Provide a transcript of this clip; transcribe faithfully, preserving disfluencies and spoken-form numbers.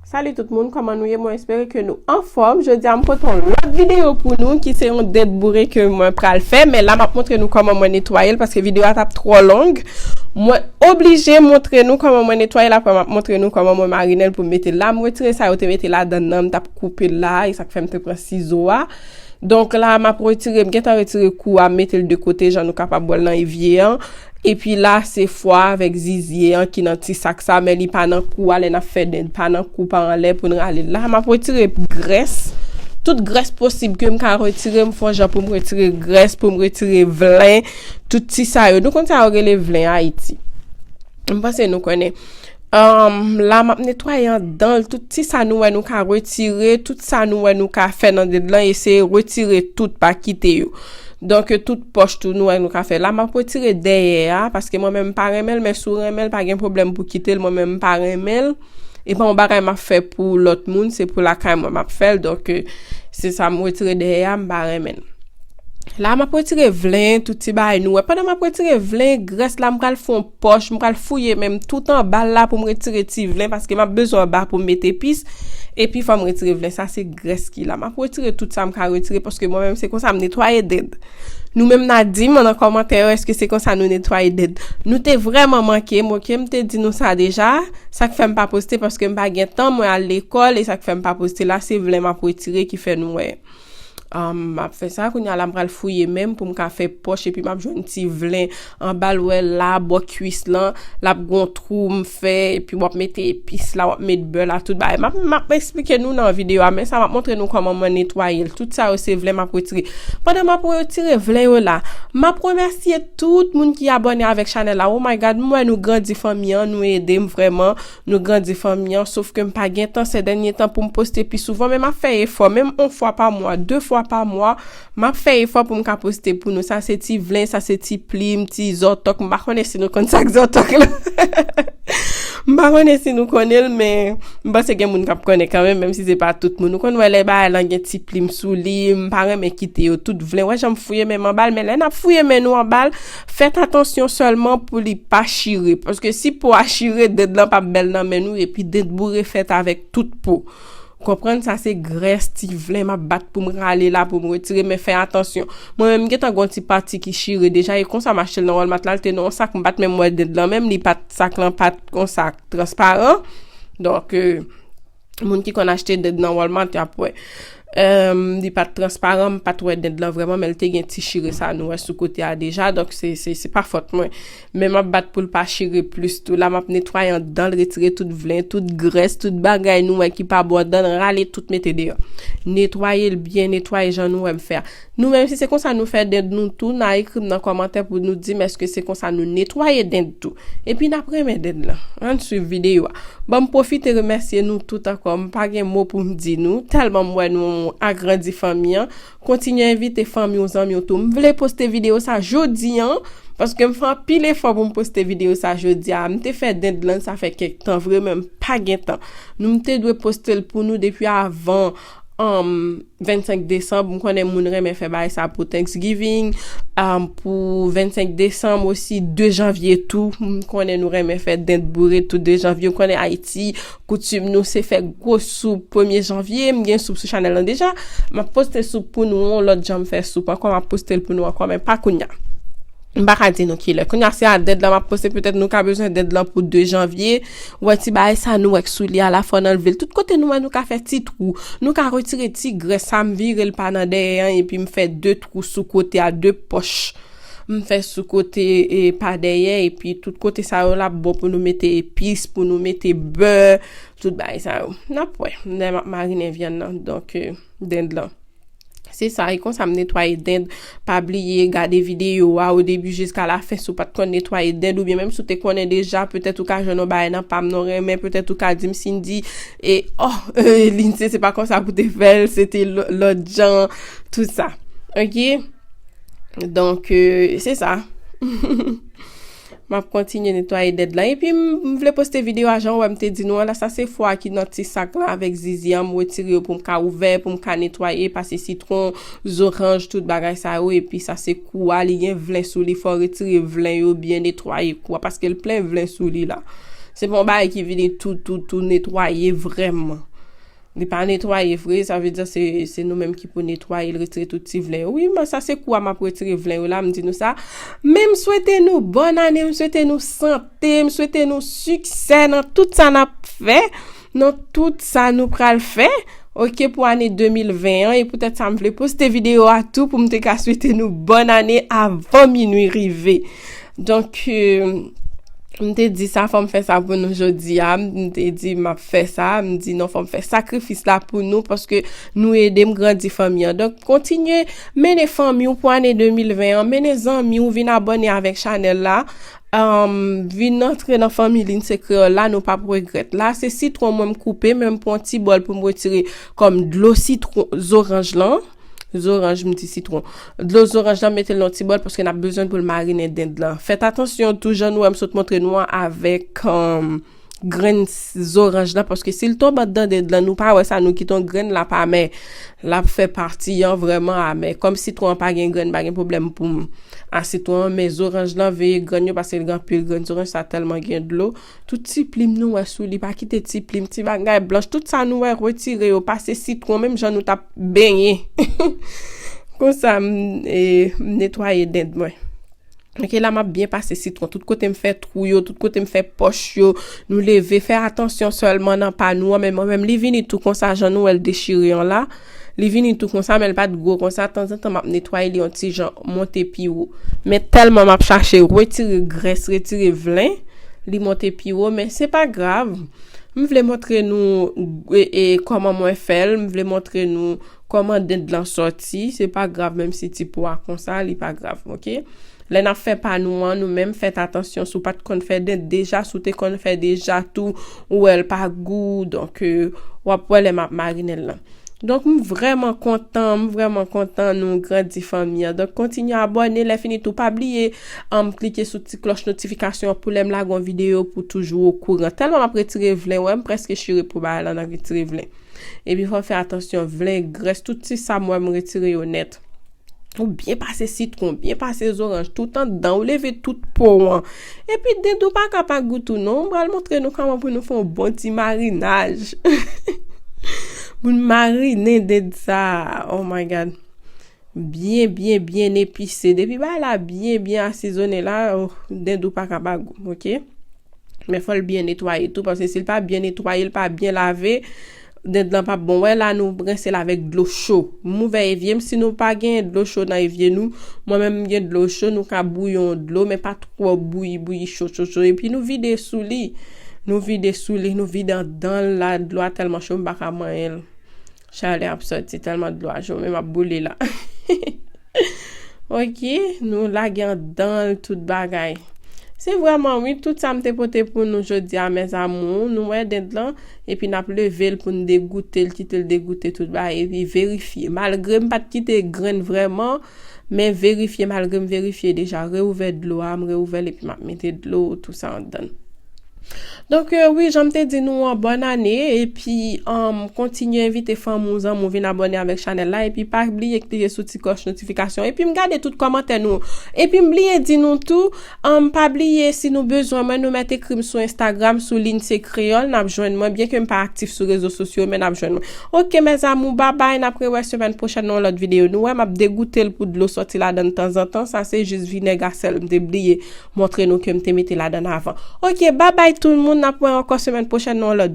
Salut tout moun, kòman nou ye? Mwen espere ke nou anfòm. Jodi a m pote yon lòt videyo pou nou ki se yon dent boure ke mwen pral fè, men la m ap montre nou kòman mwen netwaye l paske videyo a t ap twò long. Mwen oblije montre nou kòman mwen netwaye l, apre m ap montre nou kòman mwen marinen l pou m mete l la. M retire sa yo te mete ladann nan, m t ap koupe l la, e sa k fè m te pran sizo a. Donk la, m ap retire, m gentan retire kou a, m mete l de kote, jan nou kapab wè l nan evye an. Epi la, se fwa avèk zizye an ki nan ti sak sa, men li pa nan kou a, lè n ap fè dent, pa nan kou, pa anlè pou n rale l. La, m ap retire grès. Tout grès posib ke m ka retire, m fè yon jan pou m retire grès, pou m retire vlen, tout ti sa yo. Nou konn sa yo rele vlen Ayiti. M panse nou konnen. Um, la, m ap netwaye anndan l. Tout ti sa nou wè nou ka retire, tout sa nou wè nou ka fè nan dent lan, eseye retire tout, pa kite yo. Donk, tout pòch tou nou wè nou ka fè. La, m ap retire dèyè a, paske mwen menm m pa renmen l, men si w renmen l, pa gen pwoblèm pou kite l, mwen menm m pa renmen l. E pa yon bagay m ap fè pou lòt moun, se pou lakay mwen m ap fè l. Donk, se sa m retire dèyè a, m pa renmen l. La, m ap retire vlen, tout ti bagay nou wè. Pandan m ap retire vlen, grès la, m pral fè yon pòch, m pral fouye menm tout anba l la pou m retire ti vlen, paske m ap bezwen anba pou m mete pis. Epi, fò m retire vlen. Sa, se grès ki la. M ap retire tout sa m ka retire, paske mwen menm, se konsa m netwaye dent. Nou menm, n a di m nan kòmantè yo, èske se konsa nou netwaye dent? Nou te vrèman manke m, oke? M te di nou sa deja. Sa k fè m pa poste, paske m pa gen tan, mwen al lekòl, e sa k fè m pa poste la, se vlen m ap retire ki fè nou wè. Um, m ap fè sa, kounye a la, m pral fouye menm pou m ka fè pòch, epi m ap jwenn ti vlen anba l, wè la, bò kwis lan, l ap gon twou m fè, epi w ap mete epis la, w ap met bè la, tout bagay. M ap, m ap eksplike nou nan videyo a, men sa m ap montre nou kòman mwen netwaye l. Tout sa yo se vlen m ap retire. Pandan m ap retire vlen yo la, m ap remèsye tout moun ki abòne avèk chanèl la. Oh my God, m wè nou grandi fanmi an, nou ede m vrèman. Nou grandi fanmi an, sof ke m pa gen tan sè dènye tan pou m poste pi souvan, men m ap fè efò, menm yon fwa pa mwa, de fwa pa mwa, m ap fè efò pou m ka poste pou nou. Sa se ti vlen, sa se ti plim, ti zòtòk, m pa konnen si nou konn sa k zòtòk la. M pa konnen si nou konnen l, men m panse gen moun k ap konnen kanmenm, menm si se pa tout moun. Nou konn wè lè bagay lan gen ti plim sou li, m pa renmen kite yo tout vlen. Wè jan m fouye men m anba l, men lè n ap fouye men nou anba l, fèt atansyon sèlman pou li pa chire, paske si po a chire, dent lan p ap bèl nan men nou, epi dent boure fèt avèk tout po. Konprann sa, se grès ti vlen m ap bat pou m rale la, pou m retire, men fè atansyon. Mwen menm, m gentan gon ti pati ki chire deja, e konsa m achte l nan Walmart la, l te nan yon sak, m pa t menm wè dent lan, menm li pa t, sak lan pa t konsa transparan. Donk, euh, moun ki konn achte dent nan Walmart, y ap wè. Em, li pa t transparan, m pa t wè dent lan vrèman, men l te gen ti chire sa nou wè sou kote a deja, donk se, se, se pa fòt mwen. Men m ap bat pou l pa chire plis tou. La, m ap netwaye anndan l, retire tout vlen, tout grès, tout bagay nou wè ki pa bon anndan l, rale tout mete deyò. Netwaye l byen, netwaye jan nou wè m fè a. Nou menm, si se konsa nou fè dent nou tou, n a ekri m nan kòmantè pou nou di m èske se konsa nou netwaye dent tou. Epi n ap renmen dent lan. Ann swiv videyo a. Ban m pwofite remèsye nou tout ankò. M pa gen mo pou m di nou, tèlman m wè nou agrandi fanmi an. Kontinye envite fanmi w, zanmi w tou. M vle poste videyo sa jodi an, paske m fè anpil efò pou m poste videyo sa jodi a. M te fè dent lan, sa fè kèk tan vre, men m pa gen tan. Nou, m te dwe poste l pou nou depi avan, um, vennsenk desanm. M konnen moun renmen fè bagay sa pou Thanksgiving, um, pou vennsenk desanm osi, de janvye tou. M konnen nou renmen fè dent boure tou de janvye. M konnen Ayiti, koutim nou se fè gwo soup premye janvye. M gen soup sou chanèl lan deja. M ap poste soup pou nou, yon lòt jan m fè soup ankò, m ap poste l pou nou ankò, men pa kounye a. M pa ka di nou kilè. Kounye a se a dent lan m ap poste, petèt nou ka bezwen dent lan pou de janvye. Ou wè ti bagay sa nou wè k sou li a la, fò n anlve l. Tout kote nou wè nou ka fè ti twou. Nou ka retire ti grès sa, m vire l pa nan dèyè an, epi m fè de twou sou kote a, de pòch. M fè sou kote, e, pa dèyè, epi tout kote sa yo la bon pou nou mete epis, pou nou mete bè, tout bagay sa yo. N ap wè, lè m ap marinen vyann nan, donk, e, dend lan. Se sa, e konsa m netwaye dend. Pa bliye gade videyo a o debi jiska lafen si w pa t konn netwaye dend, oubyen menm si w te konnen deja, petèt ou ka jwenn yon bagay nan pa m non renmen, petèt ou ka di m, Cindy, e, oh, Lindsay, se pa konsa pou te fè l, se te lò-, lòt jan, tout sa. Ok? Donk, euh, se sa. M ap kontinye netwaye dend lan. Epi m, m vle poste videyo a jan w wè m te di nou an la. Sa se fwa ki nan ti sak lan avèk zizi an. M retire yo pou m ka ouvè, pou m ka netwaye, pase sitwon, zoranj, tout bagay sa yo. Epi sa se kou a, li gen vlen sou li. Fò w retire vlen yo byen, netwaye kou a, paske l plen vlen sou li la. Se pa yon bagay ki vini tou, tou, tou netwaye vrèman. Li pa netwaye vre, sa vle di se, se nou menm ki pou netwaye l, retire tout ti vlen yo. Wi, men sa se kou a m ap retire vlen yo la, m di nou sa. Men m swete nou bòn ane, m swete nou sante, m swete nou siksè nan tout sa n ap fè, nan tout sa nou pral fè. Oke, pou ane de mil ven an, e poutèt sa m vle poste videyo a tou pou m te ka swete nou bòn ane avan minwi rive. Donk, euh, m te di sa, fò m fè sa pou nou jodi a. M te di m ap fè sa. M di non, fò m fè sakrifis la pou nou paske nou ede m grandi fanmi an. Donk, kontinye mennen fanmi w pou ane de mil ven an. Mennen zanmi w vin abòne avèk chanèl la. Um, vin antre nan fanmi Lindsay Kreyòl la, nou p ap regrèt. La, se sitwon mwen m koupe, men m pran ti bòl pou m retire kòm dlo sitwon, zoranj lan. Zoranj, m di sitwon. Dlo zoranj lan, mete l nan ti bòl paske n ap bezwen l pou l marinen dend lan. Fèt atansyon tou, jan nou wè m sot montre nou an avèk um, grenn s- zoranj lan, paske si l tonbe anndan dend lan, nou pa wè sa, nou kite yon grenn l ap amè. L ap fè pati an vrèman amè. Kòm sitwon an pa gen grenn, pa gen pwoblèm pou m a sitwon an, men zoranj lan, veye grenn yo, paske l gen anpil grenn zoranj, sa tèlman gen dlo. Tout ti plim nou wè sou li, pa kite ti plim, ti bagay blanch, tout sa nou wè, retire yo, pase sitwon, menm jan nou t ap benyen. Konsa, m, e, m netwaye dend mwen. Oke, la m ap byen pase sitwon. Tout kote m fè twou yo, tout kote m fè pòch yo, nou leve, fè atansyon sèlman nan pa nou an, men mwen menm, li vini tou konsa, jan nou wè l dechire an la. Li vini tou konsa, men l pa t gwo konsa. Tanzantan, m ap netwaye li yon ti jan monte pi wo. Men tèlman m ap chache retire grès, retire vlen, li monte pi wo, men se pa grav. M vle montre nou e, e, kòman mwen fè l, m vle montre nou kòman dend lan sòti. Se pa grav, menm si ti po a konsa, li pa grav, oke? Lè n ap fè pa nou an, nou menm, fèt atansyon. Si w pa t konn fè dent deja, si w te konn fè deja tou, ou wè l pa gou, donk, euh, w ap wè lè m ap marinen l lan. Donk, m vrèman kontan, m vrèman kontan nou grandi fanmi an. Donk, kontinye abòne, lè fini tou, pa bliye, um, klike sou ti klòch notifikasyon an pou lè m lage yon videyo pou toujou okouran. Tèlman m ap retire vlen, wè, m prèske chire pou bagay lan nan retire vlen. Epi fò fè atansyon, vlen, grès, tout ti sa m wè m retire yo nèt. Ou byen pase sitwon, byen pase zoranj, tout anndan, ou leve tout po an. Epi dent ou pa ka pa gou tou non. M pral montre nou kòman pou nou fè yon bon ti marinaj. Pou n marinen dent sa. Oh my God. Byen, byen, byen epise. Depi bagay la byen, byen asezone la, oh, dent ou pa ka pa gou, oke? Men fò l byen netwaye tou, paske si l pa byen netwaye, l pa byen lave, dent lan p ap bon. Wè la, nou rense l avèk dlo cho. M ouvè evye m, si nou pa gen dlo cho nan evye nou, mwen menm m gen dlo cho, nou ka bouyi yon dlo, men pa twò bouyi, bouyi cho, cho, cho. Epi nou vide sou li. Nou vide sou li, nou vide anndan l la, dlo a tèlman cho, m pa ka manyen l. Chalè ap sòti tèlman dlo a cho, men m ap boule la. Oke, nou lage anndan l tout bagay. Se vrèman, wi, tout sa m te pote pou nou jodi a, mes amours. Nou wè dent lan, epi n ap leve l pou n degoute l, kite l degoute tout bagay, epi verifye. Malgre m pa t kite grenn vrèman, men verifye, malgre m verifye deja, reouvè dlo a, m reouvè l, epi m ap mete dlo, tout sa anndan l. Donk, euh, wi, jan m te di nou an, bòn ane, epi, um, kontinye envite fanmi w, zanmi w vin abòne avèk chanèl la, epi pa bliye klike sou ti klòch notifikasyon, epi m gade tout kòmantè nou, epi m bliye di nou tou, um, pa bliye si nou bezwen mwen, nou mèt ekri m sou Instagram, sou Lindsay Kreyòl, n ap jwenn mwen, byen ke m pa aktif sou rezo sosyo, men n ap jwenn mwen. Oke, mes amours, babay, n ap rewè semèn pwochèn nan yon lòt videyo. Nou wè, m ap degoute l pou dlo sòti ladan l tanzantan, sa se jis vinèg a sèl, m te bliye montre nou ke m te mete ladan avan. Oke, babay tout moun, n ap wè ankò semèn pwochèn nan yon lòt